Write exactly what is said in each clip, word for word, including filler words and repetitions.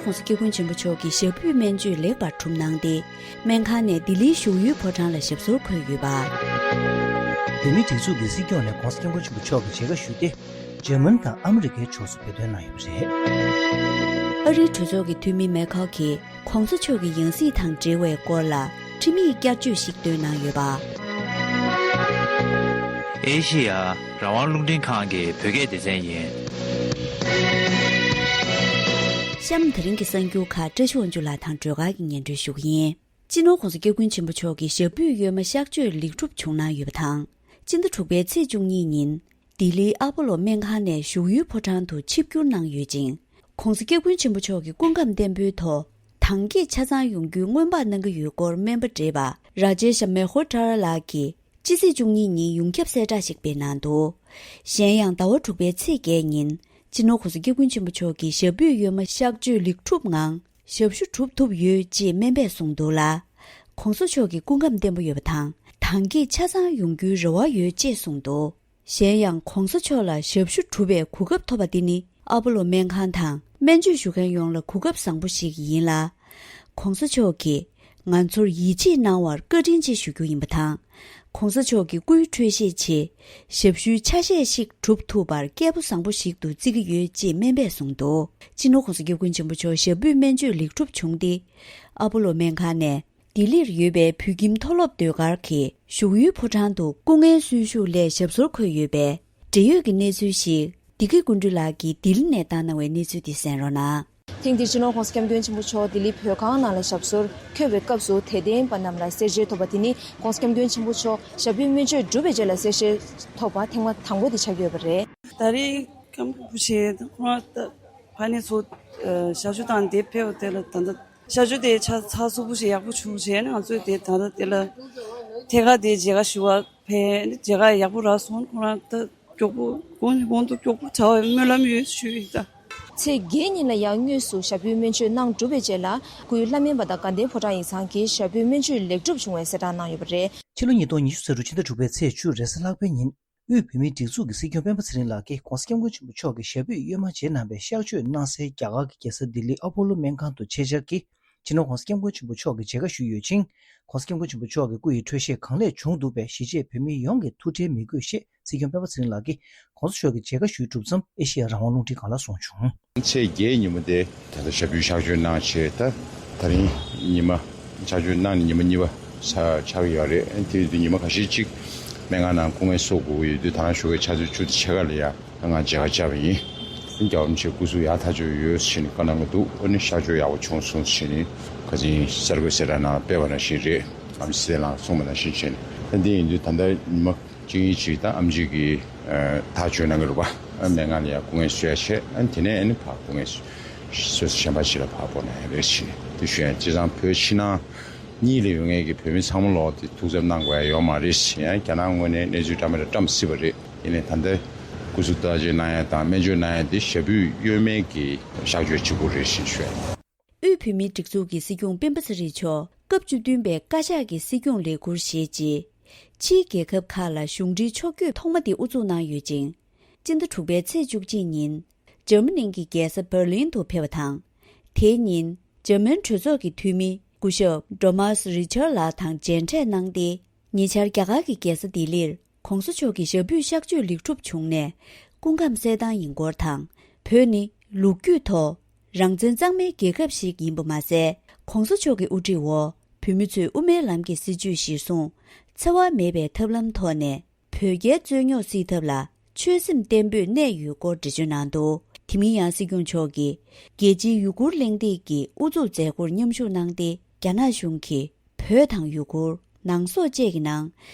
༸གོང་ས་༸སྐྱབས་མགོན་ཆེན་པོ་མཆོག་གི་ཞབས་པུས་སྨན་བཅོས་ལེགས་པར་གྲུབ་གནང་སྟེ། སྨན་ཁང་ནས་ལྡི་ལིའི་བཞུགས་ཡུལ་ཕོ་བྲང་ལ་ཞབས་སོར་འཁོད་ཡོད་པ། བོད་མིའི་སྒྲིག་འཛུགས་ཀྱི་སྲིད་སྐྱོང་ནས་༸གོང་ས་༸སྐྱབས་མགོན་ཆེན་པོ་མཆོག་གི་མཇལ་ཁ་ཞུས་ཏེ། འཇར་མན་དང་ཨ་མི་རི་ཀའི་ཕྱོགས་སུ་བོད་དོན་གནང་ཡོད་པ་རེད། ཨ་རིའི་གྲོས་ཚོགས་ཀྱི་འཐུས་མི་མེ་ཁལ་གྱིས་༸གོང་ས་མཆོག་གི་ཡང་སྲིད་དང་འབྲེལ་བའི་སྐོར་ལ་ཁྲིམས་ཡིག་བསྐྱར་བཅོས་ཤིག་བཏོན་གནང་ཡོད་པ། ཨེ་ཤེ་ཡ་རང་དབང་རླུང་འཕྲིན་ཁང་གི་བོད་སྐད་སྡེ་ཚན་ཡིན། གཤམ་དེ་རིང་གི་གསར་འགྱུར་ཁག་བཀྲ་ཤིས་དབང་ཕྱུག་ལགས་དང་སྒྲོལ་དཀར་གྱིས་སྙན་སྒྲོན་ཞུ་གི་ཡིན། སྤྱི་ནོར་༸གོང་ས་༸སྐྱབས་མགོན་ཆེན་པོ་མཆོག་གི་ཞབས་པུས་གཡོན་མ་གཤག་བཅོས་ལེགས་གྲུབ་བྱུང་གནང་ཡོད་པ་དང་། སྤྱི་ཟླ་དྲུག་པའི་ཚེས་བཅུ་གཉིས་ཉིན། ལྡི་ལིའི་ཨ་པོ་ལོ་སྨན་ཁང་ནས་བཞུགས་ཡུལ་ཕོ་བྲང་དུ་ཆིབས་བསྒྱུར་གནང་ཡོད་ཅིང་། ༸གོང་ས་༸སྐྱབས་མགོན་ཆེན་པོ་མཆོག་གི་སྐུ་ཁམས་བརྟན་པོའི་ཐོག་ཐང་རྒྱས་ཆ་ཚང་ཡོང་རྒྱུའི་སྔོན་དཔག་གནང་གི་ཡོད་སྐོར་སྨན་པ་བགྲེས་པ་ར་ཇེ་ཤ་མེ་ཧོ་ཏྲ་ར་ལགས་ཀྱིས་སྤྱི་ཚེས་བཅུ་གཉིས་ཉིན་ཡོངས་ཁྱབ་གསལ་བསྒྲགས་ཤིག་སྤེལ་གནང་འདུག་གཞན་ཡང་ཟླ་བ་དྲུག་པའི་ཚེས་བརྒྱད་ཉིན། སྤྱི་ནོར་༸གོང་ས་༸སྐྱབས་མགོན་ཆེན་པོ་མཆོག་གི་ཞབས་པུས་གཡོན་མ་གཤག་བཅོས་ལེགས་གྲུབ་ངང་ཞབས་ཞུ་གྲུབ་ཐུབ་ཡོད་ཅེས་སྨན་པས་གསུངས་འདུག་ལ། ༸གོང་ས་མཆོག་གི་སྐུ་ཁམས་བརྟན་པོ་ཡོད་པ་དང་། ཐང་རྒྱས་ཆ་ཚང་ཡོང་རྒྱུའི་རེ་བ་ཡོད་ཅེས་གསུངས་འདུག་གཞན་ཡང་༸གོང་ས་མཆོག་ལ་ཞབས་ཞུ་གྲུབ་པའི་གོ་སྐབས་ཐོབ་པ་འདི་ནི་ཨ་པོ་ལོ་སྨན་ཁང་དང་སྨན་བཅོས་ཞུ་མཁན་ཡོངས་ལ་གོ་སྐབས་བཟང་པོ་ཞིག་ཡིན་ལ། ༸གོང་ས་མཆོག་གིས་ང་ཚོར་ཡིད་ཆེས་གནང་བར་བཀའ་དྲིན་ཆེ་ཞུ་རྒྱུ་ཡིན་པ་དང་། ༸གོང་ས་མཆོག་གི་སྐུའི་འཕྲོད་བཞེས་ཆེད་ཞབས་ཞུའི་ཆ་ཤས་ཤིག་གྲུབ་ཐུབ་པར་སྐྱེས་བུ་བཟང་པོ་ཞིག་ཏུ་བརྩི་གི་ཡོད་ཅེས་སྨན་པས་གསུངས་འདུག་སྤྱི་ནོར་༸གོང་ས་༸སྐྱབས་མགོན་ཆེན་པོ་མཆོག་ཞབས་པུས་སྨན་བཅོས་ལེགས་གྲུབ་བྱུང་སྟེ། ཨ་པོ་ལོ་སྨན་ཁང་ནས། ལྡི་ལིར་ཡོད་པའི་བོད་ཁྱིམ་མཐོ་སློབ་ཟློས་གར་གྱི་བཞུགས་ཡུལ་ཕོ་བྲང་དུ་སྐུ་ངལ་གསོའི་ཤུགས་ལས་ཞབས་སོར་འཁོད་ཡོད་པའི་འབྲེལ་ཡོད་ཀྱི་གནས་ཚུལ་ཞིག་བདེ་སྐྱིད་ཀུན་འདུས་ལགས་ཀྱིས་ལྡི་ལི་ནས་བཏང་གནང་བའི་གནས་ཚུལ་འདི་གསན་རོགས་གནང་། ཐེངས་འདིར་སྤྱི་ནོར་༸གོང་ས་༸སྐྱབས་མགོན་ཆེན་པོ་མཆོག་ལྡི་ལི་བོད་ཁང་ནང་ལ་ཞབས་སོར་འཁོད་པའི་སྐབས་སུ་དད་ལྡན་པ་རྣམས་ལ་གསལ་བཤད་ཐོབ་པ་དེ་ནི་༸གོང་ས་༸སྐྱབས་མགོན་ཆེན་པོ་མཆོག་ཞབས་པུས་སྨན་བཅོས་གྲུབ་པའི་རྗེས་ལ་གསལ་བཤད་ཐོབ་པ་ཐེངས་མ་དང་པོ་དེ་ཆགས་ཀྱི་ཡོད་པ་རེད། ད་རེས་སྐྱབས་མགོན་རིན་པོ་ཆེ་ཁོང་རང་ད་ཕ་ནས་ཚོ་ཞབས་ཞུ་དང་དེ་ཕེབས་པ་དེ་ལ་ད་ལྟ་ཞབས་ཞུ་དེ་ཆ་ཚགས་ཚུད་པོ་ཞིག་ཡག་པོ་བྱུང་བྱས་ནས་ང་ཚོས་དེ་ད་ལྟ་དེ་ལ་ཐད་ཀར་དེ་མཇལ་ཁ་ཞུ་བ་ཕེབས་ནས་མཇལ་ཁ་ཡག་པོ་རག་སོང་། ཁོང་རང་ད་མགྱོགས་པོ་དགོངས་དགོངས་དུ་མགྱོགས་པོ་དྲག་པའི་སྨོན་ལམ་ཡོད་ཞུ་ཡིན་ད། ཚེས་བརྒྱད་ཉིན་ལ་ཡང་དངོས་སུ་ཞབས་པུས་སྨན་བཅོས་གནང་གྲུབ་པའི་རྗེས་ལ་སྐུའི་ལྷ་སྨན་པ་དང་དགའ་ལྡན་ཕོ་བྲང་ཡིག་ཚང་གིས་ཞབས་པུས་སྨན་བཅོས་ལེགས་གྲུབ་བྱུང་བའི་གསལ་བསྒྲགས་གནང་ཡོད་པ་རེད། ཕྱི་ལོ་ཉིས་སྟོང་ཉི་ཤུ་རྩ་དྲུག་ཕྱི་ཟླ་དྲུག་པའི་ཚེས་བཅུ་རེས་གཟའ་ལྷག་པའི་ཉིན། དབུས་བོད་མིའི་སྒྲིག་འཛུགས་ཀྱི་སྲིད་སྐྱོང་སྤེན་པ་ཚེ་རིང་ལགས་ཀྱིས་༸གོང་ས་༸སྐྱབས་མགོན་ཆེན་པོ་མཆོག་གི་ཞབས་པུས་གཡོན་མ་རྗེས་གནང་བའི་གཤག་བཅོས་གནང་སའི་རྒྱ་གར་གྱི་རྒྱལ་ས་ལྡི་ལིའི་ཨ་པོ་ལོ་སྨན་ཁང་དུ་ཆེད་བཅར་གྱིས་སྤྱི་ནོར་༸གོང་ས་༸སྐྱབས་མགོན་ཆེན་པོ་མཆོག་གི་མཇལ་ཁ་ཞུས་ཡོད་ཅིང་། ༸གོང་ས་༸སྐྱབས་མགོན་ཆེན་པོ་མཆོག་གི་སྐུ་ཡི་འཕྲོད་བཞེས་གང་ལེགས་བྱུང་འདུག་པས་གཞིས་བྱེས་བོད་མི་ཡོངས་ཀྱི་ཐུགས་ཁྲལ་མི་དགོས་ཞེས་སྲིད་སྐྱོང་སྤེན་པ་ཚེ་རིང་ལགས་ཀྱིས་༸གོང་ས་མཆོག་གི་མཇལ་ཁ་ཞུས་གྲུབ་མཚམས་ཨེ་ཤེ་ཡ་རང་དབང་རླུང་འཕྲིན་ཁང་ལ་གསུངས་བྱུང་། ཚེས་བརྒྱད་ཉིན་མོ་དེ་ད་ལྟ་ཞབས་ཞུའི་གཤག་བཅོས་གནང་བྱས་ད་ད་རིང་ཉི་མ་གཤག་བཅོས་གནང་ནས་ཉི་མ་གཉིས་པ་ཆགས་ཆགས་ཀྱི་ཡོད་རེད། དེ་དུས་ཉི་མ་ཁ་ཤས་ཅིག་སྨན་ཁང་ནང་སྐུ་ངལ་གསོ་དགོས་ཀྱི་ཡོད་དུས་ད་རང་ཞོགས་ཀས་ཕྱག་ཚོད་བཅུ་དང་ཕྱེད་ཀ་ལ་ཡ་ང་མཇལ་ཁ་བཅར་བ་ཡིན། རྒྱལ་བ་རིན་པོ་ཆེ་སྐུ་གཟུགས་ཡག་ཐག་ཆོད་ཡོད་ཟེར་ནས་བཀའ་གནང་གི་འདུག་ཨ་ནི་གཤག་བཅོས་ཡག་པོ་བྱུང་སོང་ཟེར་ནས་ཁ་སང་གསར་འགོད་གསལ་བསྒྲགས་ནང་སྤེལ་བ་ནང་བཞིན་རེད། ཨམ་ཆི་སྲིད་བློན་གསུངས་པ་ནང་བཞིན་བྱས་ནས་ཨ་འདི་ཡིན་དུས་ད་ལྟ་ཉི་མ་གཅིག་གཉིས་ཅིག་ད་ཨམ་ཆི་གིས་ཐག་གཅོད་གནང་གི་རེད་པ། ཨ་སྨན་ཁང་ལ་ཡང་སྐུ་ངལ་གསོ་ཡ་བྱས་ཨ་དེ་ནས་ཨ་ནི་ཕར་སྐུ་ངལ་གསོ་ས་གཞན་པ་ཞིག་ལ་ཕར་སྤོ་གནང་ཡ་རེད་ཟེར་ནས་དེ་ཞུ་ཡ། བྱས་ཙང་བོད་ཕྱི་ནང་གཉིས་ལ་ཡོད་མཁན་གྱི་བོད་མི་ཚང་མ་ལོག་དེ་ཐུགས་འཚབ་གནང་དགོས་ཡ་ཡོད་མ་རེད་ཟེར་ཡང་རྒྱ་ནག་ངོས་ནས་གནས་ཚུལ་འདྲ་མི་འདྲ་བཀྲམ་སྲིད་པ་རེད། ཡིན་ནའི་ད་ལྟ་སྐུ་གཟུགས་བརྟག་དཔྱད་གནང་ཡ་དང་སྨན་བཅོས་གནང་ཡ་དེ་ཞབས་པུས་གཡོན་མའི་གི་གཤག་བཅོས་གཅིག་པུ་རེད་ཟེར་ཞུ་ཡ། དབུས་བོད་མིའི་སྒྲིག་འཛུགས་ཀྱི་སྲིད་སྐྱོང་སྤེན་པ་ཚེ་རིང་མཆོག་སྐབས་བཅུ་བདུན་པའི་བཀའ་ཤག་གི་སྲིད་སྐྱོང་ལས་འཁུར་བཞེས་རྗེས། ཕྱིའི་རྒྱལ་ཁབ་ཁག་ལ་གཞུང་འབྲེལ་ཕྱོགས་བསྐྱོད་ཐོག་མ་དེ་དབུ་འཛུགས་གནང་ཡོད་ཅིང་། སྤྱི་ཟླ་དྲུག་པའི་ཚེས་བཅུ་གཅིག་ཉིན། འཇར་མ་ནིང་གི་རྒྱལ་ས་འབར་ལིན་དུ་ཕེབས་པ་དང་། དེའི་ཉིན། འཇར་མན་གྲོས་ཚོགས་ཀྱི་འཐུས་མི་སྐུ་ཞབས་ཌོ་མཱས་རི་ཆར་ལགས་དང་མཇལ་འཕྲད་གནང་སྟེ། ཉེ་ཆར་རྒྱ་གར་གྱི་རྒྱལ་ས་ལྡི་ལིར་༸གོང་ས་མཆོག་གི་ཞབས་པུས་གཤག་བཅོས་ལེགས་གྲུབ་བྱུང་ནས་སྐུ་ཁམས་གསལ་ཐང་ཡིན་སྐོར་དང་། བོད་ནི་ལོ་རྒྱུས་ཐོག་རང་བཙན་གཙང་མའི་རྒྱལ་ཁབ་ཞིག་ཡིན་པ་མ་ཟད། ༸གོང་ས་མཆོག་གི་དབུ་ཁྲིད་འོག་བོད་མི་ཚོས་དབུ་མའི་ལམ་གྱི་སྲིད་བྱུས་གཞིར་བཟུང་འཚེ་བ་མེད་པའི་ཐབས་ལམ་ཐོག་ནས་བོད་རྒྱའི་རྩོད་རྙོག་སེལ་ཐབས་ལ་ཆོད་སེམས་བརྟན་པོས་གནས་ཡོད་སྐོར་འགྲེལ་བརྗོད་གནང་འདུག་དེ་མིན་ཡང་སྲིད་སྐྱོང་མཆོག་གིས་རྒྱལ་སྤྱིའི་ཡུ་གུར་གླེང་སྟེགས་ཀྱི་དབུ་འཛུགས་མཛད་སྒོར་མཉམ་ཞུགས་གནང་སྟེ། རྒྱ་ནག་གཞུང་གིས་བོད་དང་ཡུ་གུར་ནང་སོག་བཅས་ཀྱི་ནང་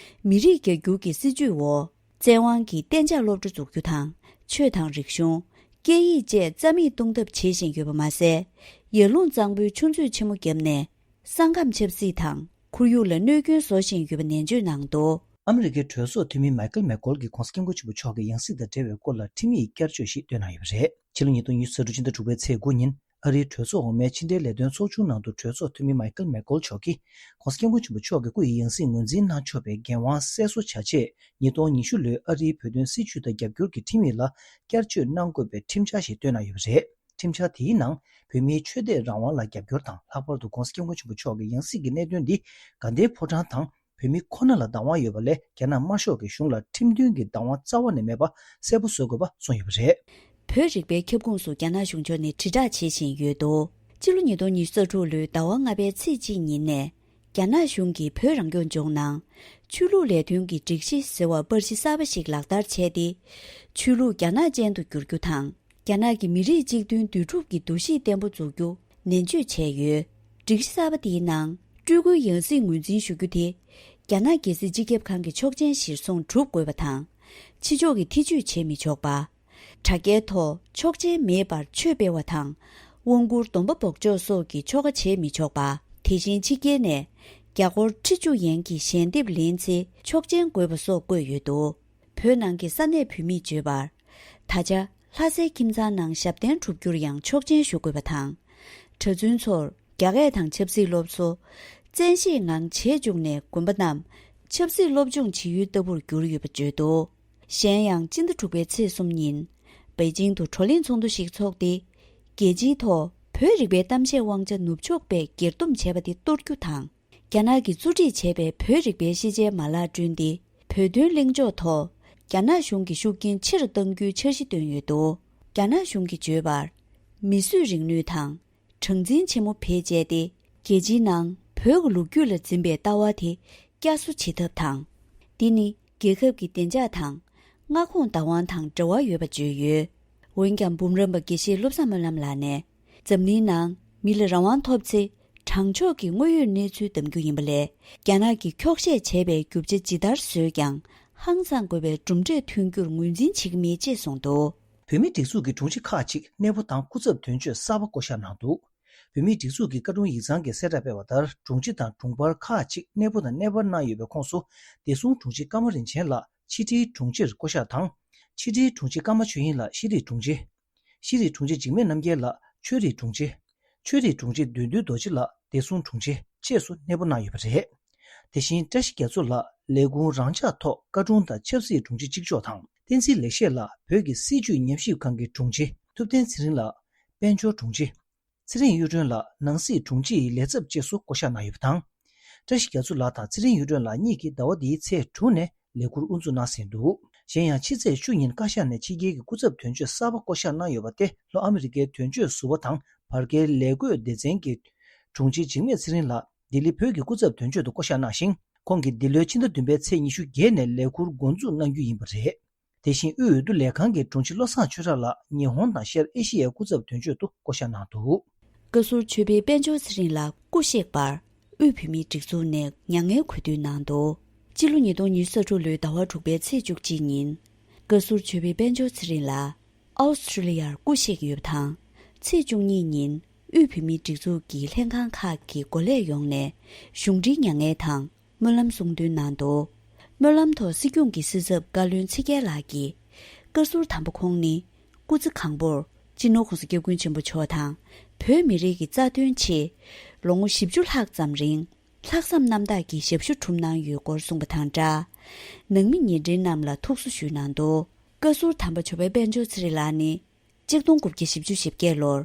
མི་རིགས་རྒྱ་སྒྱུར་གྱི་སྲིད་བྱུས་འོག་བཙན་དབང་གིས་གཏན་འཇགས་སློབ་གྲྭ་འཛུགས་རྒྱུ་དང་། ཆོས་དང་རིག་གཞུང་། སྐད་ཡིག་བཅས་རྩ་མེད་གཏོང་ཐབས་བྱེད་བཞིན་ཡོད་པ་མ་ཟད། ཡར་ཀླུང་གཙང་པོའི་ཆུ་མཛོད་ཆེན་མོ་བརྒྱབ་ནས་ས་ཁམས་ཆབ་སྲིད་དང་ཁོར་ཡུག་ལ་གནོད་སྐྱོན་བཟོ་བཞིན་ཡོད་པ་ནན་བརྗོད་གནང་འདུག་ཨ་མི་རི་ཀའི་གྲོས་ཚོགས་འཐུས་མི་མཱི་ཀལ་མེག་ཀོལ་གྱིས་༸གོང་ས་༸སྐྱབས་མགོན་ཆེན་པོ་མཆོག་གི་ཡང་སྲིད་དང་འབྲེལ་བའི་སྐོར་ལ་ཁྲིམས་ཡིག་བསྐྱར་བཅོས་ཤིག་བཏོན་གནང་ཡོད་པ་རེད། ཕྱི་ལོ་ཉིས་སྟོང་ཉི་ཤུ་རྩ་དྲུག་ཕྱི་ཟླ་དྲུག་པའི་ཚེས་དགུ་ཉིན། ཨ་རིའི་གྲོས་ཚོགས་འོག་མའི་ཕྱི་འབྲེལ་ལས་དོན་ཚོགས་ཆུང་ནང་དུ་གྲོས་ཚོགས་འཐུས་མི་མཱི་ཀལ་མེག་ཀོལ་མཆོག་གིས་༸གོང་ས་༸སྐྱབས་མགོན་ཆེན་པོ་མཆོག་གི་སྐུ་ཡི་ཡང་སྲིད་ངོས་འཛིན་གནང་ཆོག་པའི་འགན་དབང་གསལ་བཟོ་བྱ་ཆེད། ཉིས་སྟོང་ཉི་ཤུ་ལོའི་ཨ་རིའི་བོད་དོན་སྲིད་བྱུས་དང་རྒྱབ་སྐྱོར་གྱི་ཁྲིམས་ཡིག་ལ་བསྐྱར་བཅོས་གནང་དགོས་པའི་ཁྲིམས་འཆར་ཞིག་བཏོན་གནང་ཡོད་པ་རེད། ཁྲིམས་འཆར་དེའི་ནང་བོད་མིའི་ཆོས་དད་རང་དབང་ལ་རྒྱབ་སྐྱོར་དང་། ལྷག་པར་དུ་༧གོང་ས་༧སྐྱབས་མགོན་ཆེན་པོ་མཆོག་གི་ཡང་སྲིད་ཀྱི་གནད་དོན་འདི་དགའ་ལྡན་ཕོ་བྲང་དང་བོད་མི་ཁོ་ན་ལ་བདག་དབང་ཡོད་པ་ལས་རྒྱ་ནག་དམར་ཤོག་གི་གཞུང་ལ་ཁྲིམས་མཐུན་གྱི་བདག་དབང་རྩ་བ་ནས་མེད་པ་གསལ་པོ་བཟོ་དགོས་པ་གསུངས་ཡོད་པ་རེད། བོད་རིག་པའི་ཁྱབ་ཁོངས་སུ་རྒྱ་ནག་གཞུང་ཕྱོགས་ནས་དྲིལ་བསྒྲགས་བྱེད་བཞིན་ཡོད་འདུག་སྤྱི་ལོ་ཉིས་སྟོང་ཉི་ཤུ་རྩ་དྲུག་ལོའི་ཟླ་བ་ལྔ་པའི་ཚེས་གཅིག་ཉིན་ནས། རྒྱ་ནག་གཞུང་གིས་བོད་རང་སྐྱོང་ལྗོངས་ནང་ཆོས་ལུགས་ལས་དོན་གྱི་སྒྲིག་གཞི་ཟེར་བ་པར་གཞི་གསར་པ་ཞིག་ལག་བསྟར་བྱས་ཏེ། ཆོས་ལུགས་རྒྱ་ནག་ཅན་དུ་བསྒྱུར་རྒྱུ་དང་། རྒྱ་ནག་གི་མི་རིགས་གཅིག་མཐུན་འདུས་གྲུབ་ཀྱི་འདུ་ཤེས་བརྟན་པོ་འཛུགས་རྒྱུ་ནན་བརྗོད་བྱས་ཡོད། སྒྲིག་གཞི་གསར་པ་དེའི་ནང་སྤྲུལ་སྐུའི་ཡང་སྲིད་ངོས་འཛིན་ཞུ་རྒྱུ་དེ། རྒྱ་ནག་རྒྱལ་སྲིད་སྤྱི་ཁྱབ་ཁང་གི་ཆོག་མཆན་གཞིར་བཟུང་གྲུབ་དགོས་པ་དང་། ཕྱི་ཕྱོགས་ཀྱིས་ཐེ་བྱུས་བྱེད་མི་ཆོག་པ། དྲ་རྒྱའི་ཐོག་ཆོག་མཆན་མེད་པར་ཆོས་སྤེལ་བ་དང་། དབང་བསྐུར་སྡོམ་པ་འབོགས་ཆོག་སོགས་ཀྱི་ཆོ་ག་བྱེད་མི་ཆོག་པ། དེ་བཞིན་ཕྱི་རྒྱལ་ནས་རྒྱ་སྒོར་ཁྲི་བཅུ་ཡན་གྱི་ཞལ་འདེབས་ལེན་ཚེ་ཆོག་མཆན་དགོས་པ་སོགས་བཀོད་ཡོད་འདུག་བོད་ནང་གི་ས་གནས་བོད་མིས་བརྗོད་པར། ད་ཆ་ལྷ་སའི་ཁྱིམ་ཚང་ནང་ཞབས་བརྟན་སྒྲུབ་རྒྱུར་ཡང་ཆོག་མཆན་ཞུ་དགོས་པ་དང་། གྲྭ་བཙུན་ཚོར་རྒྱ་སྐད་དང་ཆབ་སྲིད་སློབ་གསོ། བཙན་ཤེད་ངང་བྱེད་བཅུག་ནས་དགོན་པ་རྣམས་ཆབ་སྲིད་སློབ་སྦྱོང་བྱེད་ཡུལ་ལྟ་བུར་གྱུར་ཡོད་པ་བརྗོད་འདུག་གཞན་ཡང་སྤྱི་ཟླ་དྲུག་པའི་ཚེས་གསུམ་ཉིན། པེ་ཅིང་དུ་བགྲོ་གླེང་ཚོགས་འདུ་ཞིག་འཚོགས་ཏེ། རྒྱལ་སྤྱིའི་ཐོག་བོད་རིག་པའི་གཏམ་བཤད་དབང་ཆ་ནུབ་ཕྱོགས་པས་སྒེར་སྡོམ་བྱས་པ་དེ་གཏོར་རྒྱུ་དང་། རྒྱ་ནག་གིས་གཙོ་ཁྲིད་བྱས་པའི་བོད་རིག་པའི་ཤེས་བྱའི་མ་ལག་བསྐྲུན་ཏེ། བོད་དོན་གླེང་ཕྱོགས་ཐོག་རྒྱ་ནག་གཞུང་གི་ཤུགས་རྐྱེན་ཆེ་རུ་གཏང་རྒྱུའི་འཆར་གཞི་བཏོན་ཡོད་འདུག་རྒྱ་ནག་གཞུང་གིས་བརྗོད་པར། མིས་བཟོས་རིག་ནུས་དང་། གྲངས་འཛིན་ཆེན་མོ་བེད་སྤྱད་དེ། རྒྱལ་སྤྱིའི་ནང་བོད་ཀྱི་ལོ་རྒྱུས་ལ་འཛིན་པའི་ལྟ་བ་དེ་བསྐྱར་གསོ་བྱེད་ཐབས་དང་། འདི་ནི་རྒྱལ་ཁབ་ཀྱི་བདེ་འཇགས་དང་། མངའ་ཁོངས་བདག་དབང་དང་འབྲེལ་བ་ཡོད་པ་བརྗོད་ཡོད། འོན་ཀྱང་འབུམ་རམས་པ་དགེ་བཤེས་བློ་བཟང་སྨོན་ལམ་ལགས་ནས། འཛམ་གླིང་ནང་མི་ལ་རང་དབང་ཐོབ་ཚེ། དྲང་ཕྱོགས་ཀྱི་དངོས་ཡོད་གནས་ཚུལ་གདམ་རྒྱུ་ཡིན་པ་ལས། རྒྱ་ནག་གིས་འཁྱོག་བཤད་བྱས་པའི་རྒྱུ་ཆ་ཇི་ལྟར་བཟོས་ཀྱང་། ཧང་སངས་དགོས་པའི་གྲུབ་འབྲས་ཐོན་རྒྱུར་ངོས་འཛིན་བྱེད་ཀྱི་མེད་ཅེས་གསུངས་འདུག་བོད་མིའི་སྒྲིག་འཛུགས་ཀྱི་དྲུང་ཆེ་ཁག་ཅིག་གནས་སྤོ་དང་སྐུ་ཚབ་དོན་གཅོད་གསར་པ་བསྐོ་གཞག་གནང་འདུག་བོད་མིའི་སྒྲིག་འཛུགས་ཀྱི་བཀའ་དྲུང་ཡིག་ཚང་གིས་གསལ་བསྒྲགས་སྤེལ་བ་ལྟར། དྲུང་ཆེ་དང་དྲུང་འཕར་ཁག་ཅིག་གནས་སྤོ་དང་གནས་སྤར་གནང་ཡོད་པའི་ཁོངས་སུ། བདེ་སྲུང་དྲུང་ཆེ་ཀརྨ་རིན་ཆེན་ལགས། ཕྱི་དྲིལ་དྲུང་ཆེར་བསྐོ་གཞག་དང་། ཕྱི་དྲིལ་དྲུང་ཆེ་ཀརྨ་ཆོས་དབྱིངས་ལགས། ཤེས་རིག་དྲུང་ཆེ། ཤེས་རིག་དྲུང་ཆེ་འཇིགས་མེད་རྣམ་རྒྱལ་ལགས། ཆོས་རིག་དྲུང་ཆེ། ཆོས་རིག་དྲུང་ཆེ་བདུད་འདུལ་རྡོ་རྗེ་ལགས། བདེ་སྲུང་དྲུང་ཆེ་བཅས་སུ་གནས་སྤོ་གནང་ཡོད་པ་རེད། དེ་བཞིན་བཀྲ་ཤིས་རྒྱ་མཚོ་ལགས། ལས་ཁུངས་རང་འཇགས་ཐོག་བཀའ་དྲུང་དང་ཆབ་སྲིད་དྲུང་ཆེ་གཅིག་ལྕོགས་དང་། བསྟན་འཛིན་ལེགས་བཤད་ལགས། བོད་ཀྱི་སྲིད་བྱུས་ཉམས་ཞིབ་ཁང་གི་དྲུང་ཆེ། ཐུབ་བསྟན་ཚེ་རིང་ལགས། དཔལ་འབྱོར་དྲུང་ཆེ། ཚེ་རིང་གཡུ་སྒྲོན་ལགས། ནང་སྲིད་དྲུང་ཆེ་ཡི་ལས་ཚབ་བཅས་སུ་བསྐོ་གཞག་གནང་ཡོད་པ་དང་། བཀྲ་ཤིས་རྒྱ་མཚོ་ལགས་དང་ཚེ་རིང་གཡུ་སྒྲོན་ལགས་གཉིས་ཀྱིས་ཟླ་བ་འདིའི་ཚེས་དྲུག་ནས་ལས་ཁུར་དབུ་འཛུགས་གནང་ཟིན་འདུག་གཞན་ཡང་ཕྱི་ཚེས་བཅུ་ཉིན་བཀའ་ཤག་ནས་ཕྱི་རྒྱལ་གྱི་སྐུ་ཚབ་དོན་གཅོད་གསར་པ་བསྐོ་གཞག་གནང་ཡོད་པ་སྟེ། ལྷོ་ཨ་མི་རི་ཀའི་དོན་གཅོད་ཟུར་པ་དང་བར་བརྒལ་ལས་བགོས་སྡེ་ཚན་གྱི་དྲུང་ཆེ་འཇིགས་མེད་ཚེ་རིང་ལགས་ལྡི་ལི་བོད་ཀྱི་སྐུ་ཚབ་དོན་གཅོད་དུ་བསྐོ་གཞག་གནང་ཞིང་། ཁོང་གིས་འདི་ལོའི་ཕྱི་ཟླ་བདུན་པའི་ཚེས་ཉི་ཤུ་བརྒྱད་ནས་ལས་ཁུར་འགོ་འཛུགས་གནང་རྒྱུ་ཡིན་པ་རེད། དེ་བཞིན་དབུས་འོས་བསྡུ་ལས་ཁང་གི་དྲུང་ཆེ་བློ་བཟང་ཆོས་གྲགས་ལགས་ཉི་ཧོང་དང་ཤར་ཨེ་ཤི་ཡའི་སྐུ་ཚབ་དོན་གཅོད་དུ་བསྐོ་གཞག་གནང་འདུག་བཀའ་ཟུར་ཆོས་འཕེལ་དཔལ་འབྱོར་ཚེ་རིང་ལགས་སྐུ་གཤེགས་པར་དབུས་བོད་མིའི་སྒྲིག་འཛུགས་ནས་མྱ་ངན་གུས་འདུད་གནང་འདུག་སྤྱི་ལོ་ཉིས་སྟོང་ཉི་ཤུ་རྩ་དྲུག་ལོའི་ཟླ་བ་དྲུག་པའི་ཚེས་བཅུ་གཅིག་ཉིན། བཀའ་ཟུར་ཆོས་འཕེལ་དཔལ་འབྱོར་ཚེ་རིང་ལགས་ཨའོ་སི་ཁྲུ་ལི་ཡར་སྐུ་གཤེགས་ཡོད་པ་དང་། ཚེས་བཅུ་གཉིས་ཉིན་དབུས་བོད་མིའི་སྒྲིག་འཛུགས་ཀྱི་ལྷན་ཁང་ཁག་གི་འགོ་ལས་ཡོངས་ནས་གཞུང་འབྲེལ་མྱ་ངན་དང་། སྨོན་ལམ་གསུང་འདོན་གནང་འདུག་སྨོན་ལམ་ཐོག་སྲིད་སྐྱོང་གི་སྲིད་ཚབ་བཀའ་བློན་ཚེ་རྒྱལ་ལགས་ཀྱིས། བཀའ་ཟུར་དམ་པ་ཁོང་ནི་སྐུ་ཚེ་གང་པོར་སྤྱི་ནོར་༧གོང་ས་༧སྐྱབས་མགོན་ཆེན་པོ་མཆོག་དང་བོད་མི་རིགས་ཀྱི་རྩ་དོན་ཆེད་ལོ་ངོ་བཞི་བཅུ་ལྷག་ཙམ་རིང་ལྷག་བསམ་རྣམ་དག་གིས་ཞབས་ཞུ་གྲུབ་གནང་ཡོད་སྐོར་གསུངས་པ་དང་སྦྲགས། ནང་མི་ཉེ་འབྲེལ་རྣམས་ལ་ཐུགས་གསོ་ཞུས་གནང་འདུག་བཀའ་ཟུར་དམ་པ་ཆོས་འཕེལ་དཔལ་འབྱོར་ཚེ་རིང་ལགས་ནི། གཅིག་སྟོང་དགུ་བརྒྱ་བཞི་བཅུ་ཞེ་བརྒྱད་ལོར་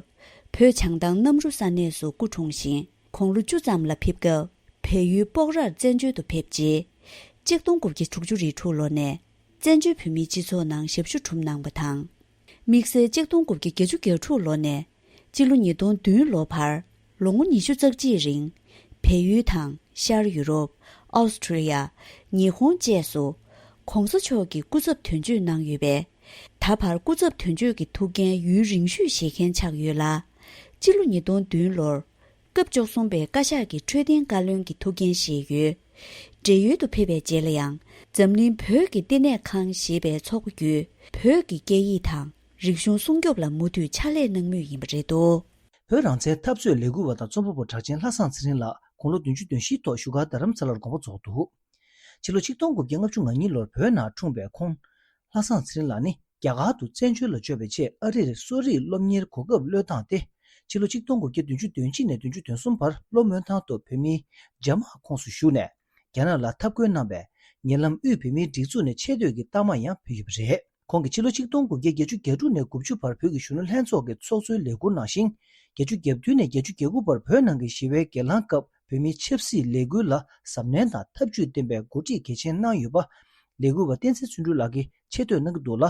བོད་བྱང་ཐང་གནམ་རུ་ས་གནས་སུ་སྐུ་འཁྲུངས་ཤིང་། དགུང་ལོ་བཅུ་ཙམ་ལ་ཕེབས་སྐབས་བལ་ཡུལ་སྤོག་རར་བཙན་བྱོལ་དུ་ཕེབས་རྗེས། གཅིག་སྟོང་དགུ་བརྒྱ་དྲུག་ཅུ་རེ་དྲུག་ལོ་ནས་བཙན་བྱོལ་བོད་མིའི་སྤྱི་ཚོགས་ནང་ཞབས་ཞུ་གྲུབ་གནང་བ་དང་། དམིགས་བསལ་གཅིག་སྟོང་དགུ་བརྒྱ་བརྒྱད་ཅུ་གྱ་དྲུག་ལོ་ནས་སྤྱི་ལོ་ཉིས་སྟོང་བདུན་ལོ་བར་ལོ་ངོ་ཉི་ཤུ་རྩ་གཅིག་རིང་བལ་ཡུལ་དང་ཤར་ཡུ་རོབ། ཨོ་སི་ཁྲུ་ལི་ཡ། ཉི་ཧོང་བཅས་སུ་༧གོང་ས་མཆོག་གི་སྐུ་ཚབ་དོན་གཅོད་གནང་ཡོད་པས། ད་བར་སྐུ་ཚབ་དོན་གཅོད་ཀྱི་ཐུགས་འགན་ཡུན་རིང་ཤོས་བཞེས་མཁན་ཆགས་ཡོད་ལ། སྤྱི་ལོ་ཉིས་སྟོང་བདུན་ལོར་སྐབས་བཅུ་གསུམ་པའི་བཀའ་ཤག་གི་འཕྲོད་བསྟེན་བཀའ་བློན་གྱི་ཐུགས་འགན་བཞེས་ཡོད། བགྲེས་ཡོལ་དུ་ཕེབས་པའི་རྗེས་ལ་ཡང་འཛམ་གླིང་བོད་ཀྱི་བསྟི་གནས་ཁང་ཞེས་པའི་ཚོགས་པ་བརྒྱུད་བོད་ཀྱི་སྐད་ཡིག་དང་རིག་གཞུང་སྲུང་སྐྱོབ་ལ་མུ་མཐུད་ཕྱག་ལས་གནང་མུས་ཡིན་པ་རེད་འདུག་བོད་རང་བཙན་འཐབ་རྩོད་ལས་འགུལ་བ་དང་རྩོམ་པ་པོ་གྲགས་ཅན་ལྷ་བཟང་ཚེ་རིང་ལགས་དགུང་ལོ་བདུན་ཅུ་དོན་བཞིའི་ཐོག་བཞུགས་སྒར་རྡ་རམ་ས་ལར་དགོངས་པ་རྫོགས་འདུག་ཕྱི་ལོ་ཆིག་སྟོང་དགུ་བརྒྱ་ལྔ་བཅུ་ང་གཉིས་ལོར་བོད་ནང་འཁྲུངས་པའི་ཁོང་། ལྷ་བཟང་ཚེ་རིང་ལགས་ནི་རྒྱ་གར་དུ་བཙན་བྱོལ་ལ་བསྐྱོད་པའི་ཆེད་ཨ་རིར་གསོ་རིག་སློབ་གཉེར་གོ་སྐབས་བློས་བཏང་སྟེ། ཕྱི་ལོ་ཆིག་སྟོང་དགུ་བརྒྱ་བདུན་ཅུ་དོན་གཅིག་ནས་བདུན་ཅུ་དོན་གསུམ་བར་སློབ་སྨོན་ཐང་དུ་བོད་མིའི་རྒྱ་དམག་ཁོངས་སུ་ཞུགས་ནས། རྒྱ་ནག་ལ་འཐབ་རྒོལ་གནང་བས། ཉེ་ལམ་དབུས་བོད་མིའི་སྒྲིག་འཛུགས་ནས་ཆེད་བསྟོད་ཀྱི་རྟགས་མ་ཡང་ཕུལ་ཡོད་པ་རེད། ཁོང་གིས་ཕྱི་ལོ་ཆིག་སྟོང་དགུ་བརྒྱ་བརྒྱད་ཅུ་གྱ་དྲུག་ནས་དགུ་བཅུ་བར་བོད་ཀྱི་གཞོན་ནུ་ལྷན་ཚོགས་ཀྱི་ཚོགས་གཙོའི་ལས་འཁུར་གནང་ཞིང་། བརྒྱད་ཅུ་གྱ་བདུན་ནས་བརྒྱད་ཅུ་གྱ་དགུ་བར་བོད་ནང་གི་ཞི་བའི་གྱེན་ལངས་སྐབས་བོད་མིའི་ཆབ་སྲིད་ལས་འགུལ་ལ་གཟབ་ནན་དང་ཐབས་ཇུས་ལྡན་པའི་འགོ་ཁྲིད་གལ་ཆེན་གནང་ཡོད་པ། ལས་འགུལ་བ་བསྟན་འཛིན་བརྩོན་འགྲུས་ལགས་ཀྱིས་ཆེ་བསྟོད་གནང་གི་འདུག་ལ།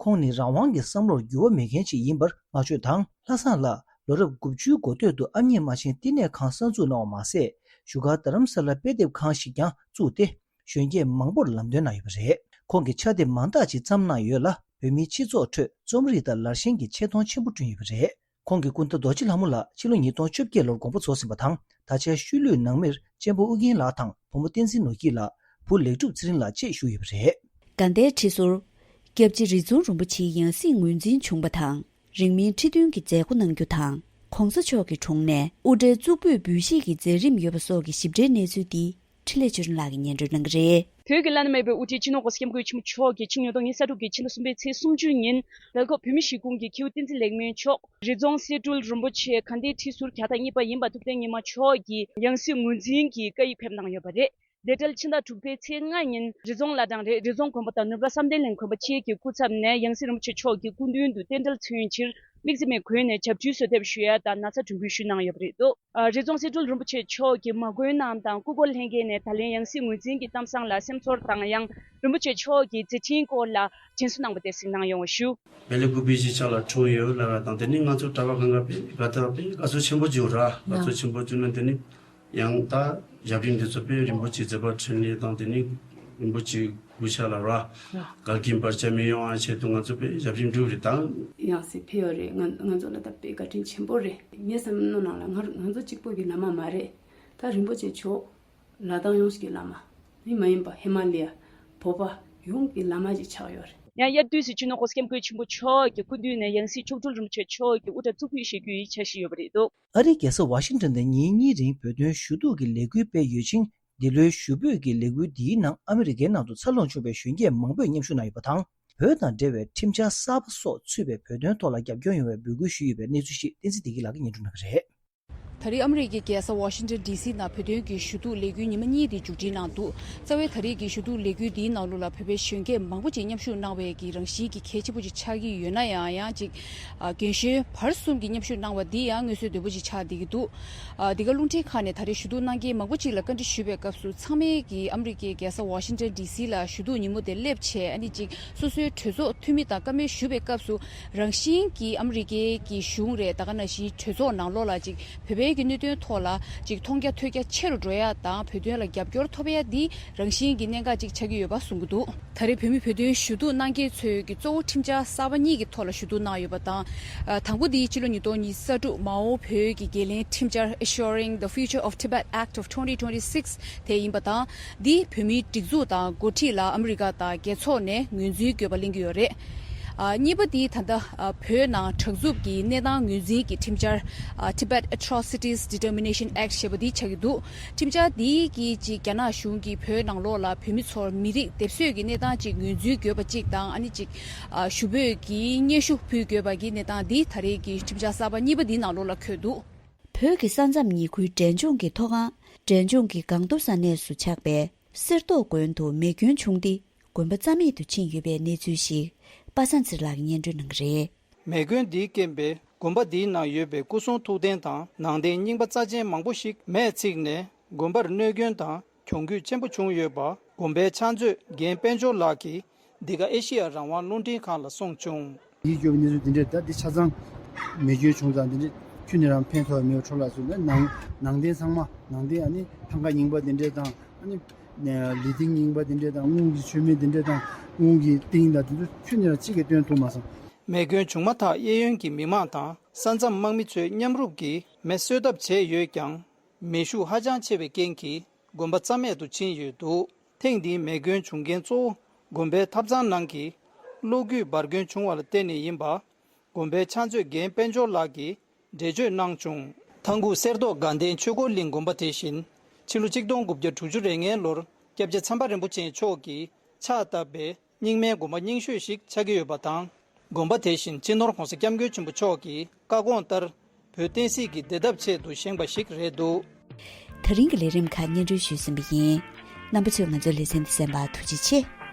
ཁོང་ནི་རང་དབང་གི་བསམ་བློར་འགྱུར་བ་མེད་མཁན་ཞིག་ཡིན་པར་བསྔགས་བརྗོད་དང་། ལྷ་བཟང་ལགས་ལོ་རབས་དགུ་བཅུའི་འགོ་སྟོད་དུ་ཨ་མྱེས་རྨ་ཆེན་བསྟི་གནས་ཁང་གསར་འཛུགས་གནང་བ་མ་ཟད། བཞུགས་སྒར་རྡ་རམ་ས་ལར་དཔེ་དེབ་ཁང་ཞིག་ཀྱང་བཙུགས་ཏེ། གཞོན་སྐྱེས་མང་པོར་ལམ་སྟོན་གནང་ཡོད་པ་རེད། ཁོང་གིས་ཕྱག་དེབ་མང་དག་ཅིག་བརྩམས་གནང་ཡོད་ལ། བོད་མིའི་སྤྱི་ཚོགས་ཁྲོད་རྩོམ་རིག་དང་ལར་ཞེན་གྱི་ཆེ་མཐོང་ཆེན་པོ་བསྐྲུན་ཡོད་པ་རེད། ཁོང་གི་སྐུ་ཟླ་རྡོ་རྗེ་ལྷ་མོ་ལགས་ཕྱི་ལོ་ཉིས་སྟོང་བཅོ་བརྒྱད་ལོར་དགོངས་པ་རྫོགས་ཟིན་པ་དང་། ད་ཆའི་ཤུལ་ལུས་ནང་མིར་གཅེན་པོ་ཨུ་རྒྱན་ལགས་དང་བུ་མོ་བསྟན་འཛིན་ནོར་སྐྱིད་ལགས། བུ་ལེགས་གྲུབ་ཚེ་རིང་ལགས་བཅས་བཞུགས་ཡོད་པ་རེད། དགའ་ལྡན་ཁྲི་ཟུར། སྐྱབས་རྗེ་རི་རྫོང་རིན་པོ་ཆེའི་ཡང་སྲིད་ངོས་འཛིན་བྱུང་བ་དང་། རིང་མིན་ཁྲི་བདུན་གྱི་མཛད་སྒོ་གནང་རྒྱུ་དང་། ༸གོང་ས་མཆོག་གི་དྲུང་ནས་དབུ་གྲལ་གཙུག་ཕུད་འབུལ་བཞེས་ཀྱི་མཛད་རིམ་ཡོད་པ་སོགས་ཀྱི་ཞིབ་ཕྲའི་གནས་ཚུལ་འདི་འཕྲིན་ལས་ཆོས་སྒྲོན་ལགས་ཀྱིས་སྙན་སྒྲོན་གནང་གི་རེད། བོད་ཀྱི་བླ་ན་མེད་པའི་དབུ་ཁྲིད་སྤྱི་ནོར་༸གོང་ས་༸སྐྱབས་མགོན་ཆེན་པོ་མཆོག་གིས་ཆིང་ཉིས་སྟོང་ཉེར་དྲུག་གི་ཕྱི་ཟླ་གསུམ་པའི་ཚེས་སུམ་ཅུ་ཉིན་རྒྱལ་ཁབ་བོད་མི་སྒྲིག་ཁྲིམས་ཀྱི་ཁྱེའུ་བསྟན་འཛིན་ལེགས་སྨོན་མཆོག་རི་རྫོང་གསེར་སྤྲུལ་རིན་པོ་ཆེ་དགའ་ལྡན་ཁྲི་ཟུར་གྱ་དང་གཉིས་པ་ཡིན་པ་ཐུབ་བསྟན་ཉི་མ་མཆོག་གི་ཡང་སྲིད་ངོས་འཛིན་གྱི་བཀའ་ཡིག་ཕེབས་གནང་ཡོད་པ་རེད། དེ་འཕྲལ་ཕྱི་ཟླ་དྲུག་པའི་ཚེས་ལྔ་ཉིན་རི་རྫོང་བླ་བྲང་རེད། རི་རྫོང་དགོན་པ་དང་ནུབ་ར་བསམ་གཏན་གླིང་དགོན་པ་བཅས་ཀྱི་སྐུ་ཚབ་ནས་ཡང་སྲིད་རིན་པོ་ཆེ་མཆོག་གི་སྐུ་མདུན་དུ་རྟེན་འབྲེལ་མཚོན་ཕྱིར་དམིགས་བརྩེ་མའི་སྒོ་ནས་བྱབས་ཁྲུས་གསོལ་འདེབས་ཞུ་ཡ་དང་ན་ཚ་གྲོས་འབུལ་ཞུས་གནང་ཡོད་པ་རེད་འདུག་ཨ། རི་རྫོང་གསེར་སྤྲུལ་རིན་པོ་ཆེ་མཆོག་གིས་མ་དགོན་རྣམས་དང་སྐུ་འཁོར་ལྷན་རྒྱས་ནས་ད་ལན་ཡང་སྲིད་ངོས་འཛིན་གྱི་གཏམ་བཟང་ལ་སེམས་ཚོར་དང་། ཡང་རིན་པོ་ཆེ་མཆོག་གི་མཛད་འཕྲིན་སྐོར་ལ་དྲན་གསོ་གནང་བ་དེ་གཟིགས་གནང་ཡོང་བ་ཞུ། བེ་ལེ་ཀུ་པི་ཞིག་ཆགས་ལ་འཁྲུངས་ཡོད་ལ་ར་དང་། དེ་ནི་ང་ཚོ་གྲྭ་པ་གང་ག་པའི་དགའ་ཐག་པའི་དགའ་ཚོར་ཆེན་པོ་བྱུང་ར། དགའ་ཚོར་ཆེན་པོ་བྱུང་ན་དེ་ནི། ཡང་ད་ཞབས་རིམ་འདི་ཚོ་དཔེ་རིན་པོ་ཆེ་མཛད་པ་འཕྲིན་ལས་དང་དེ་ནི་རིན་པོ་ཆེ་གུས་ཕྱག་ལ་ར། འགལ་རྐྱེན་བར་ཆད་མི་ཡོང་བ་ཆེད་དུ་ང་ཚོ་དཔེ་ཞབས་རིམ་སྒྲུབ་རེད་ད། ཡང་སྲིད་ཕེབས་ཡོད་རེད། ང་ང་ཚོ་ལ་ད་དཔེ་བཀའ་དྲིན་ཆེན་པོ་རེད། ངའི་བསམ་བློ་ནང་ལ་ང་ང་ཚོ་གཅིག་པོ་གི་བླ་མ་མ་རེད། ད་རིན་པོ་ཆེ་མཆོག་ལ་དྭགས་ཡོངས་ཀྱི་བླ་མ། ནི་མ་ཡིན་པ་ཧི་མ་ལ་ཡ་བོད་པ་ཡོངས་ཀྱི་བླ་མ་ཞིག་ཆགས་ཡོད་རེད། ཡང་དབྱར་དུས་སུ་སྤྱི་ནོར་༸གོང་ས་༸སྐྱབས་མགོན་ཆེན་པོ་མཆོག་གི་སྐུ་མདུན་ནས་ཡང་སྲིད་མཆོག་སྤྲུལ་རིན་པོ་ཆེ་མཆོག་གི་དབུ་སྐྲ་གཙུག་ཕུད་བཞེས་རྒྱུ་ཡི་འཆར་གཞི་ཡོད་པ་རེད་འདུག་ཨ་རིའི་རྒྱལ་ས་ཝ་ཤིང་ཊོན་དུ་ཉིན་གཉིས་རིང་བོད་དོན་ཞུ་གཏུག་གི་ལས་འགུལ་སྤེལ་ཡོད་ཅིང་། འདི་ལོའི་ཞུ་འབོད་ཀྱི་ལས་འགུལ་འདིའི་ནང་ཨ་མི་རི་ཀའི་ནང་དུ་འཚར་ལོངས་བྱུང་བའི་གཞོན་སྐྱེས་མང་པོས་མཉམ་ཞུགས་གནང་ཡོད་པ་དང་། བོད་དང་འབྲེལ་བའི་ཁྲིམས་འཆར་གསར་པ་སོགས་ཚུད་པའི་བོད་དོན་ཐོག་ལ་རྒྱབ་སྐྱོར་ཡོང་བའི་འབོད་སྐུལ་ཞུས་ཡོད་པའི་གནས་ཚུལ་ཞིག་བསྟན་འཛིན་བདེ་སྐྱིད་ལགས་ཀྱིས་སྙན་སྒྲོན་གནང་གི་རེད། ད་རེས་ཨ་མི་རི་ཀའི་རྒྱལ་ས་ཝ་ཤིང་ཊོན་ཌི་སི་ནང་བོད་དོན་གྱི་ཞུ་གཏུག་ལས་འགུལ་ཉི་མ་གཉིས་དེ་མཇུག་སྒྲིལ་གནང་འདུག་རྩ་བའི་ད་རེས་ཀྱི་ཞུ་གཏུག་ལས་འགུལ་འདིའི་ནང་ལོགས་ལ་བོད་པའི་གཞོན་སྐྱེས་མང་པོ་ཅིག་མཉམ་ཞུགས་གནང་བའི་གི་རང་བཞིན་གྱི་གལ་ཆེན་པོ་ཅིག་ཆགས་ཀྱི་ཡོད་ན་ཡང་། ཡང་ཅིག་ཨ། རྒན་གཞོན་བར་གསུམ་གྱིས་མཉམ་ཞུགས་གནང་བ་འདི་ཡང་མངོན་གསལ་དོད་པོ་ཅིག་ཆགས་བསྡད་ཀྱི་འདུག་ཨ། འདི་ག་རླུང་འཕྲིན་ཁང་ནས་ད་རེས་ཞུ་གཏུག་གནང་མཁན་མང་པོ་ཅིག་ལ་བཀའ་འདྲི་ཞུས་པའི་སྐབས་སུ། ཚང་མས་ཀྱིས་ཨ་མི་རི་ཀའི་རྒྱལ་ས་ཝ་ཤིང་ཊོན་ཌི་སི་ལ་ཞུ་གཏུག་ཉིན་མོ་དེ་སླེབས་བྱས། ཨ་ནི་ཅིག་སོ་སོའི་གྲོས་ཚོགས་འཐུས་མི་དང་བཀའ་མོལ་ཞུ་བའི་སྐབས་སུ། རང་བཞིན་གྱིས་ཨ་མི་རི་ཀའི་གི་གཞུང་རེད། ད་ག་ནང་བཞིན་གྲོས་ཚོགས་ནང་ལོགས་ལ་ཅིག་བོད་པའི་གི་གནད་དོན་ཐོག་ལ་ཅིག་མཐོང་རྒྱ་ཐོས་རྒྱ་ཆེ་རུ་འགྲོ་ཡ་དང་། བོད་དོན་ལ་རྒྱབ་སྐྱོར་ཐོབ་ཡ་འདི་རང་བཞིན་གྱི་གནད་འགག་ཅིག་ཆགས་ཀྱི་ཡོད་པ་གསུང་གི་འདུག་ད་རེས་བོད་མི་བོད་དོན་ཞུ་གཏུག་གནང་མཁན་ཚོས་ཀྱི་གཙོ་བོ་ཁྲིམས་འཆར་གསར་པ་གཉིས་ཀྱི་ཐོག་ལ་ཞུ་གཏུག་གནང་ཡོད་པ་དང་། ཨ། དང་པོ་འདི་ཕྱི་ལོ་ཉིས་སྟོང་ཉི་ཤུ་རྩ་དྲུག་མའོ་བོད་ཀྱི་འགན་ལེན་ཁྲིམས་འཆར་Assuring the Future of Tibet Act of twenty twenty-six དེ་ཡིན་པ་དང་། འདི་བོད་མིའི་སྒྲིག་འཛུགས་དང་འགོ་ཁྲིད་ལ་ཨ་མི་རི་ཀ་དང་རྒྱལ་ཚོགས་ནས་ངོས་འཛིན་དགོས་པ་གླེང་གི་ཡོད་རེད། ཨ། གཉིས་པ་འདི་ད་ལྟ་ཨ། བོད་ནང་དྲག་རྩུབ་ཀྱི་གནས་སྟངས་ངོས་འཛིན་གྱི་ཁྲིམས་འཆར། ཨ། Tibet Atrocities Determination Act ཞེས་པ་འདི་ཆགས་ཀྱི་འདུག་ཁྲིམས་འཆར་འདིའི་གི་ཅིག་རྒྱ་ནག་གཞུང་གིས་བོད་ནང་ལོགས་ལ་བོད་མི་ཚོར་མི་རིགས་སྡེབ་གསོད་ཀྱི་གནས་སྟངས་ཅིག་ངོས་འཛིན་དགོས་པ་གཅིག་དང་། ཨ་ནི་ཅིག་ཨ། ཞུ་འབོད་ཀྱི་སྙན་ཞུ་ཕུལ་དགོས་པ་གི་གནས་སྟངས་འདི་ད་རེས་ཀྱི་ཁྲིམས་འཆར་གསར་པ་གཉིས་པ་འདིའི་ནང་ལོགས་ལ་འཁོད་འདུག་བོད་ཀྱི་ས་མཚམས་ཉེ་ཁུལ་འབྲས་ལྗོངས་ཀྱི་མཐོ་སྒང་འབྲས་ལྗོངས་ཀྱི་སྒང་ཏོག་ས་གནས་སུ་ཆགས་པའི་གསེར་ཏོག་དགོན་དུ་མེ་སྐྱོན་བྱུང་སྟེ། དགོན་པ་རྩ་མེད་དུ་ཕྱིན་ཡོད་པའི་གནས་ཚུལ་ཞིག་པ་སངས་ཚེ་རིང་ལགས་ཀྱིས་སྙན་སྒྲོན་གནང་གི་རེད། མེ་སྐྱོན་འདིའི་རྐྱེན་པས་དགོན་པ་འདིའི་ནང་ཡོད་པའི་སྐུ་གསུང་ཐུགས་རྟེན་དང་ནང་རྟེན་རྙིང་པ་རྩ་ཆེན་མང་པོ་ཞིག་མེས་ཚིག་ནས་དགོན་པར་གནོད་སྐྱོན་དང་གྱོང་གུད་ཆེན་པོ་བྱུང་ཡོད་པ། དགོན་པའི་ཕྱག་མཛོད་རྒན་དཔལ་འབྱོར་ལགས་ཀྱིས་འདི་ག་ཨེ་ཤི་ཡ་རང་དབང་རླུང་འཕྲིན་ཁང་ལ་གསུངས་བྱུང་། ཡིད་སྐྱོ་བའི་གནས་ཚུལ་འདི་འདྲས། ད་འདི་ཆ་ཚང་མེ་སྐྱོན་བྱུང་ཙང་འདི་འདྲས་ཁྱོན་ནས་རང་ཕན་ཐོགས་མེད་པ་འཕྲོ་བརླག་སོང་། ད་ནང་ནང་རྟེན་ཚང་མ། ནང་རྟེན་ཨ་ནི་ཐང་ཀ་རྙིང་པ་འདི་འདྲས་དང་། ཨ་ནི་ལུས་རྟེན་རྙིང་པ་འདི་འདྲས་དང་། སྔོན་གྱི་མཆོད་མེ་འདི་འདྲས་དང་། སྔོན་གྱི་ཏིང་དང་། འདི་ཚོ་ཁྱོན་ནས་རང་གཅིག་ཀྱང་སྟོན་ཐུབ་མ་སོང་། མེ་སྐྱོན་བྱུང་མ་ཐག་གཡས་གཡོན་གྱི་མི་མང་དང་ས་མཚམས་དམག་མི་ཚོས་མཉམ་རུབ་ཀྱིས་མེ་གསོད་ཐབས་བྱས་ཡོད་ཀྱང་། མེ་ཤུགས་ཧ་ཅང་ཆེ་བའི་རྐྱེན་གྱིས་དགོན་པ་རྩ་མེད་དུ་ཕྱིན་ཡོད་འདུག་ཐེངས་འདིའི་མེ་སྐྱོན་བྱུང་རྐྱེན་གཙོ་བོ་དགོན་པའི་ཐབ་ཚང་ནང་གི་གློག་སྐུད་འབར་སྐྱོན་བྱུང་བ་ལ་བརྟེན་ནས་ཡིན་པ། དགོན་པའི་ཕྱག་མཛོད་རྒན་དཔལ་འབྱོར་ལགས་ཀྱིས་འགྲེལ་བརྗོད་གནང་བྱུང་། ཐང་ཁུག་གསེར་ཏོག་དགའ་ལྡན་ཆོས་འཁོར་གླིང་དགོན་པ་དེ་བཞིན་ཕྱི་ལོ་ཆིག་སྟོང་དགུ་བརྒྱ་དྲུག་ཅུ་རེ་ལྔའི་ལོར་སྐྱབས་རྗེ་མཚམས་པ་རིན་པོ་ཆེ་མཆོག་གིས་ཕྱག་བཏབ་པའི་རྙིང་མའི་དགོན་པ་རྙིང་ཤོས་ཤིག་ཆགས་ཀྱི་ཡོད་པ་དང་། དགོན་པ་དེ་བཞིན་སྤྱི་ནོར་༸གོང་ས་༸སྐྱབས་མགོན་ཆེན་པོ་མཆོག་གི་བཀའ་དགོངས་ལྟར་བོད་བསྟན་སྲིད་ཀྱི་བདེ་ཐབས་ཆེད་དུ་བཞེངས་པ་ཞིག་རེད་འདུག་ད་རིང་གི་ལས་རིམ་ཁག་སྙན་སྒྲོན་ཞུས་ཟིན་པ་ཡིན། རྣམ་པ་ཚོས་ང་ཚོའི་ལེ་ཚན་འདི་གསན་པར་ཐུགས་རྗེ་ཆེ།